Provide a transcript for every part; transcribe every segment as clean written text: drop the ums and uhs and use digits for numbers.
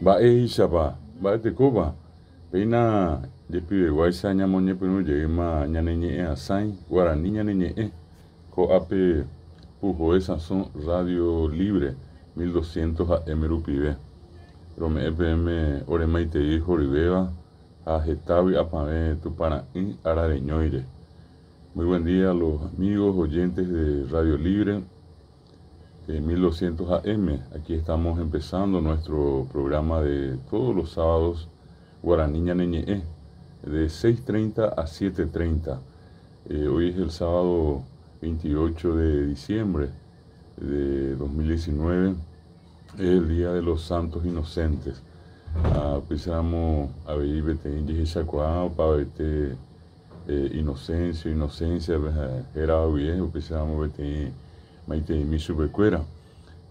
Mba'éichapa, mba'etekópa, péina jepiveguáicha ñamoñepyrũ jeýma ñane ñe'ẽ'asãi Guarani ñane ñe'ẽ, ko'ápe Puhoe Sãso Radio Libre 1200 AM rupive. Rome'ẽ peẽme ore maitei horyvéva ha heta vy'apavẽ Tupãra'y arareñóire. Muy buen día a los amigos oyentes de Radio Libre 1200 AM. Aquí estamos empezando nuestro programa de todos los sábados Guaraní Ñane Ñe'ẽ, de 6:30 a 7:30. Hoy es el sábado 28 de diciembre de 2019, es el Día de los Santos Inocentes. Upéicharamo avei peteĩ jehechakuaa opavavete Inocencio, Inocencia hérava guive, upéicharamo peteĩ maiteimi chupekuéra.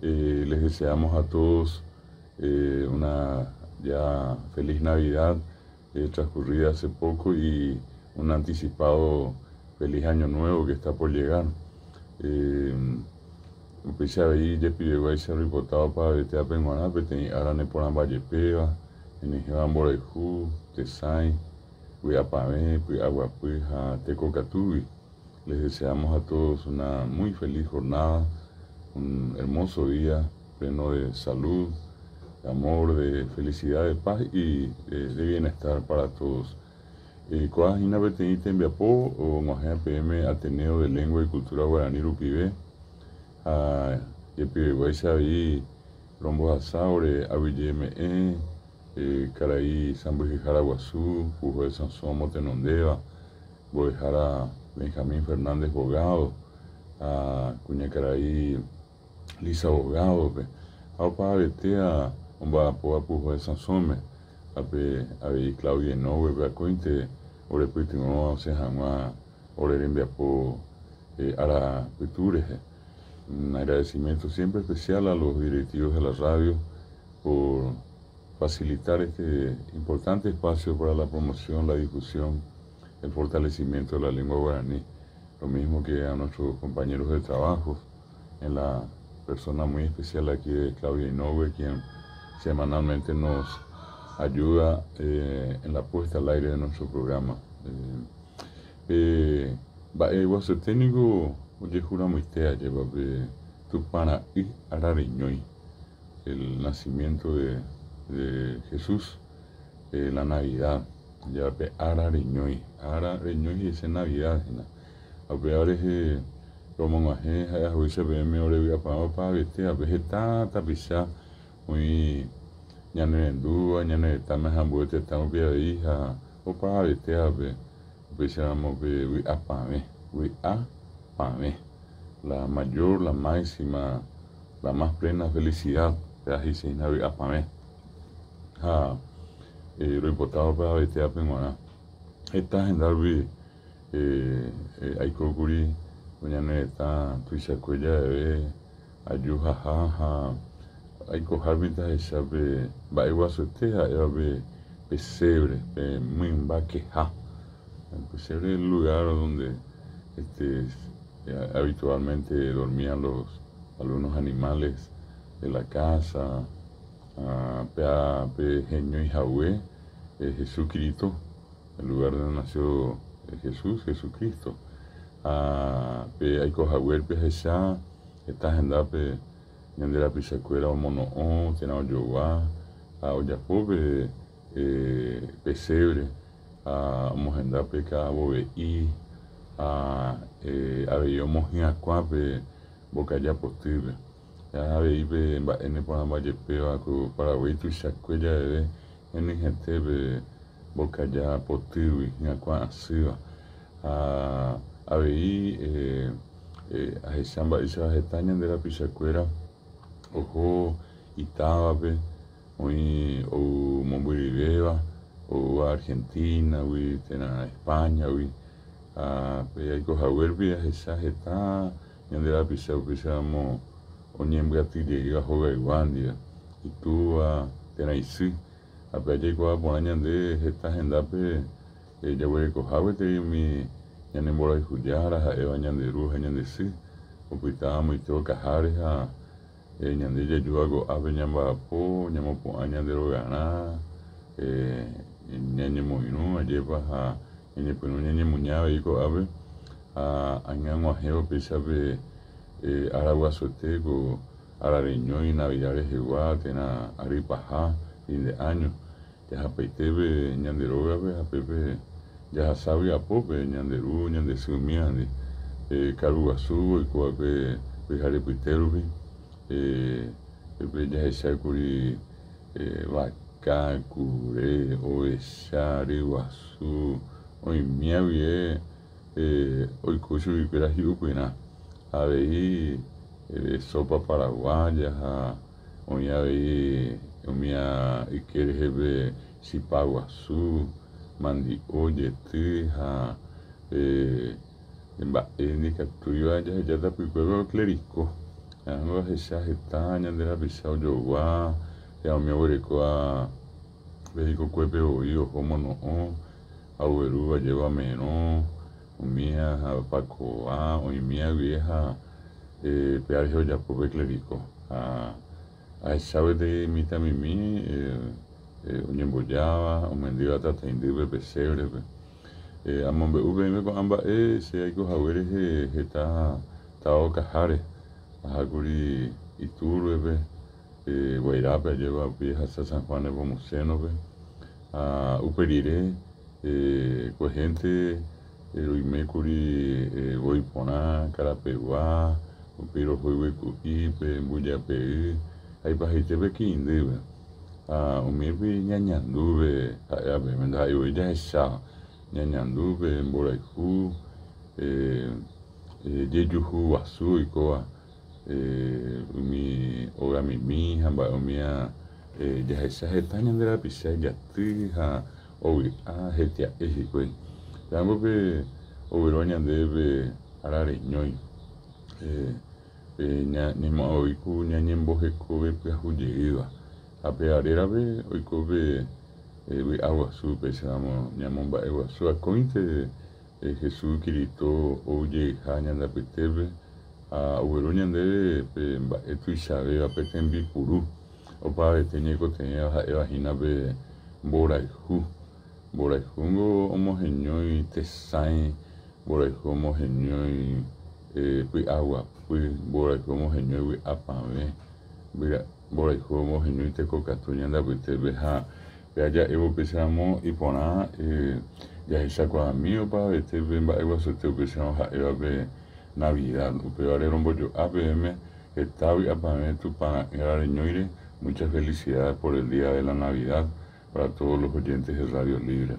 Les deseamos a todos una ya feliz Navidad transcurrida hace poco y un anticipado feliz Año Nuevo que está por llegar. Upéicha avei jepiveguáicha roipota opavavete ápe g̃uarã peteĩ ára neporãmbajepéva, henyhẽva mborayhu, tesãi, vy'apavẽ, py'aguapy ha tekokatúgui. Les deseamos a todos una muy feliz jornada, un hermoso día pleno de salud, de amor, de felicidad, de paz y de bienestar para todos. Ko'ã hína peteĩ tembiapo og̃uahẽ peẽme Ateneo de Lengua y Cultura Guarani rupive ha jepiveguáicha avei rombohasa ore aguyjeme'ẽ karai sãmbyhyhára guasu, Puhoe Sãso omotenondéva, mbo'ehára Benjamín Fernández Bogado ha kuñakarai Lisa Bogado-pe, ha opavavetéva omba'apóva Puhoe Sãsóme, ápe avei Claudia Inoue-pe akóinte orepytyvõva osẽ hag̃ua ore rembiapo ára pytu rehe. Un agradecimiento siempre especial a los directivos de la radio por facilitar este importante espacio para la promoción, la difusión, el fortalecimiento de la lengua guaraní. Lo mismo que a nuestros compañeros de trabajo, en la persona muy especial aquí de Claudia Inoue, quien semanalmente nos ayuda en la puesta al aire de nuestro programa. Mba'e guasuete niko ojehuramoite ajépa pe Tupãra'y arareñói, el nacimiento de Jesús, la Navidad, ya pe ára reñói, ára reñói he'ise Navidad hína. Ha upéva rehe romog̃uahẽ ha'e haguéicha peẽme ore vy'apavẽ opavavetévape heta tapicha oĩ ñanerendúva, ñane retãme ha ambue tetã rupi avei ha opavavetévape upéicharamo pe vy'apavẽ, vy'apavẽ, la mayor, la máxima, la más plena felicidad, péva he'ise hína vy'apavẽ. Ha roipotáva opavavetévape g̃uarã. Heta henda rupi aikókuri ko ñane retã tuichakue javeve aju haha ha aikohárupi tahecha pe mba'eguasuete ha'éva pe pesebre, pe mymba keha. El pesebre es el lugar donde habitualmente dormían los algunos animales de la casa, péa pe heñói hague Jesucristo, el lugar donde nació Jesús, Jesucristo. Ha pe aiko haguépe ahecha heta hendápe ñande rapichakuéra omono'õ térã ojogua ha ojapo pe pesebre ha omohenda pe ka'avove'i ha avei omohyakuã pe mbokaja potýpe. Ha avei pe mba'e neporãmba jepéva ko Paraguái tuichakue javeve henyhẽte pe mbokaja potýgui hyakuã asýva. Ha avei ahecha mba'éicha heta ñande rapichakuéra oho itávape, oĩ ou mombyryvéva, oúva Argentina-gui térã España-gui. Ha pe aiko haguérupi ahecha heta ñande rapicha upéicharamo oñembyatyjeýva hogaygua ndive, itúva térã isy. Ha pe jaikuaa porã ñande heta hendápe jaguerekoha gueteri umi ñane mborayhujára ha'éva ñande ru ha ñande sy, opyta amoite okaháre ha Ñande jajúva ko'ápe ñamba'apo, ñamopu'ã ñande rogarã, ñañemoirũ ajépa ha ñañepyrũ ñañemuña avei ko'ápe ha añag̃uahẽvo péicha pe ára guasuete ko arareñói Navidad rehegua térã ary paha, fin de año, jahapaite pe ñande rógape ha pépe jahasa vy'apópe ñande ru, ñande sy umívandi, pe karu guasu oikóva pe pyharepyte rupi, pépe jahechákuri vaka, kure, ovecha, ryguasu, oimia guive oiko chuguikuéra hi'upyrã, avei sopa paraguaya ha oĩ avei umía yke reheve chipa guasu, mandi'o, jety ha mba'e ndikatúiva jaheja tapykuépe oclericó. Ág̃a ahecha heta ñande rapicha ojogua térã umi oguerekóva pe hikokuépe voi oho mono'õ ha oguerúva jeva merõ, umía ha pakova oĩmía guive ha péva rehe ojapo pe clericó. Ha ahecha gueteri mitãmimi oñembojáva, omyendýva tataindýpe pesebrepe. Amombe'u peẽme ko'ã mba'e che aiko hague rehe heta táva okaháre, ahákuri Iturbe-pe, Guairápe ajépa upéi ahasa San Juan Nepomuceno-pe ha upe rire kuehénte roimékuri voi porã, Karapegua, upéi roho Yvyku'ípe, Mbujapey ha ipahaitépe Ki'indýpe. Ha umírupi ñañandu pe ha'éva peẽme, ndaha'éi voi jahecháva, ñañandu pe mborayhu jejuhu guasu oikóva umi ogamimi ha mba'e umíva jahecha heta ñande rapicha ijaty ha ovy'a hetia'e hikuái. Pévango pe oguerúva ñandéve pe arareñói. Pe ñaimo'ã voi ku ñañembohekove pyahu jeýva. Ha pe arérape oiko pe vy'a guasu, péicharamo ñamomba'e guasu akóinte Jesús Kirito ou jeyha ñande apytépe ha ogueru ñandéve pe mba'e tuichavéva, pe tembipuru opavavete ñaikotevẽva ha'éva hína pe mborayhu. Mborayhúngo omoheñói tesãi, mborayhu omoheñói py'aguapy, mborayhu omoheñói vy'apavẽ, mborayhu omoheñói tekokatu ñande apytépe ha pe ja'évo upéicharamo iporã jahechakuaami opavavete pe mba'eguasuete upéicharõ ha'éva pe Navidad. Upévare rombojo'a peẽme heta vy'apavẽ Tupã ra'ỹra reñóire. Muchas felicidades por el día de la Navidad para todos los oyentes de Radio Libre.